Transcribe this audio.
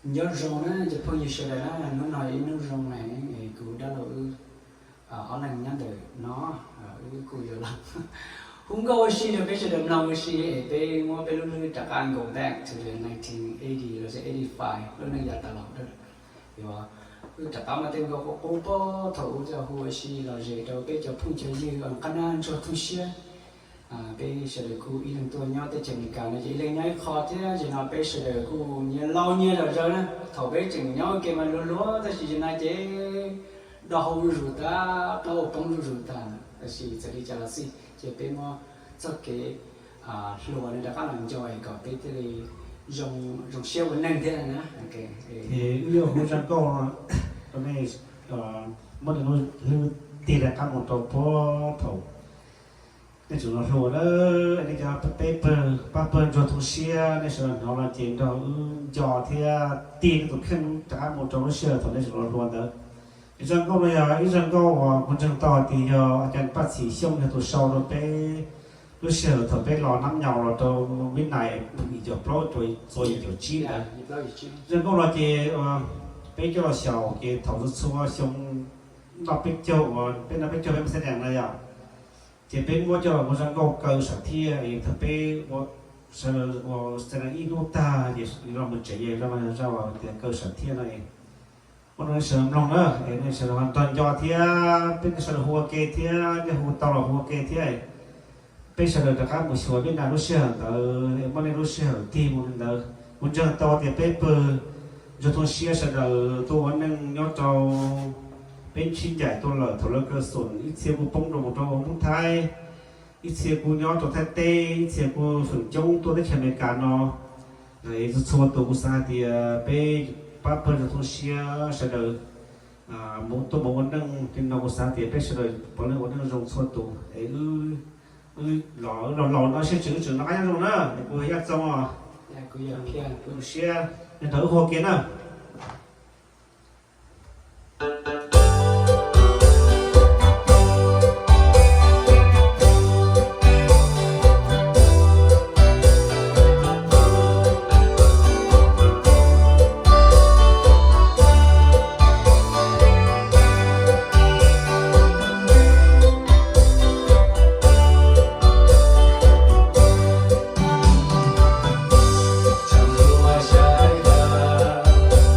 Nyob zoo na cov phooj ywg sawv daws na, hnub no yog ib hnub zoo na, es kuv dab laug wb ob leeg nyob ntawm no, wb kuj yuav los hu nkauj ua si rau peb sawv daws mloog ua si es peb muab peb lub hlwb rov qab go back to the nineteen eighty los yog eighty five, lub neej yav tas los. Yuav wb rov qab muab tej nkauj qub qub puag thaum ub coj hu ua si los zes rau peb cov phooj cov ywg qab nab ntsuag thooj siab. Peb sawv daws kuj ib leeg tuaj nyob teb chaws Amelikas no ces ib leeg nyob ib qho thiab, ces no peb sawv daws kuj nyias laus nyias zom zaws na. Thaum peb tseem nyob ua ke mas luag luag, tab sis ces no ces do hau zuj zus tag, plaub hau poob zuj zus tag, tab sis txawm li cas los xij ces peb muab txoj kev hluas no rov qab los nco es kom peb thiaj li zoo siab ua neej thiab na. Ces wb yuav hu zaj nkauj rau nej, muab nej lub hlwb tig rov qab mus rau puag thaum nej tseem hluas hluas na, nej cov peb pab pawg ntsuag thooj siab, nej sawv daws hnov no ces nrog wb nco thiab tig nej tus kheej rov qab mus rau lub sij hawm thaum nej tseem hluas hluas ntawd. Es zaj nkauj no yog ib zaj nkauj uas kuv ntseeg tau hais tias yog a cas Paj Txhim Xyooj yog tus sau rau peb lub sij hawm thaum peb los hnab nyaus los rau Vib Nais yim caum plaub txuas yim caum tsib ntawd. Zaj nkauj no ces peb coj los xyaum ces thaum txhua txhua xyoo noj peb caug uas peb noj peb caug peb mus xab dees no yom, ces peb muab coj los ua zaj nkauj kaw sam thiaj es thaum peb sawv daws ua xab dees ib hnub tag ces los mus tsev, zaj no yog zaj uas tias kaw sam thiaj no es muab rau nej sawv daws mloog na, es nej sawv daws ho nrog nco thiab peb nej sawv daws hu ua ke thiab, nej hu tau los hu ua ke thiab. Peb sawv daws rov qab mus xyuas Vib Nais lub sij hawm ntawd es muab nej lub sij hawm tig mus li ntawd. Kuv ntseeg tau tias peb pawg ntsuag thooj siab sawv daws tuaj ua neej nyob rau, peb sib ncaim tuaj lawm thaum lawv kaw xoom, ib txhia kuj poob rau mus rau Hmoob Thaib, ib txhia kuj nyob rau Thaib teb, ib txhia kuj feem coob tuaj teb chaws Amelikas no. Txhua tus kuv xav hais tias peb pab pawg ntsuag thooj siab sawv daws tuaj mus ua neej li no, kuv xav tias peb sawv daws puav leej ua neej zoo txhua tus es wb los laus laus no sib tseem wb tseem noj qab nyob zoo na, es kuv yog Yaj Txoo, kuv zoo siab, nej nrog wb hu ua ke na. Txhua sawv daws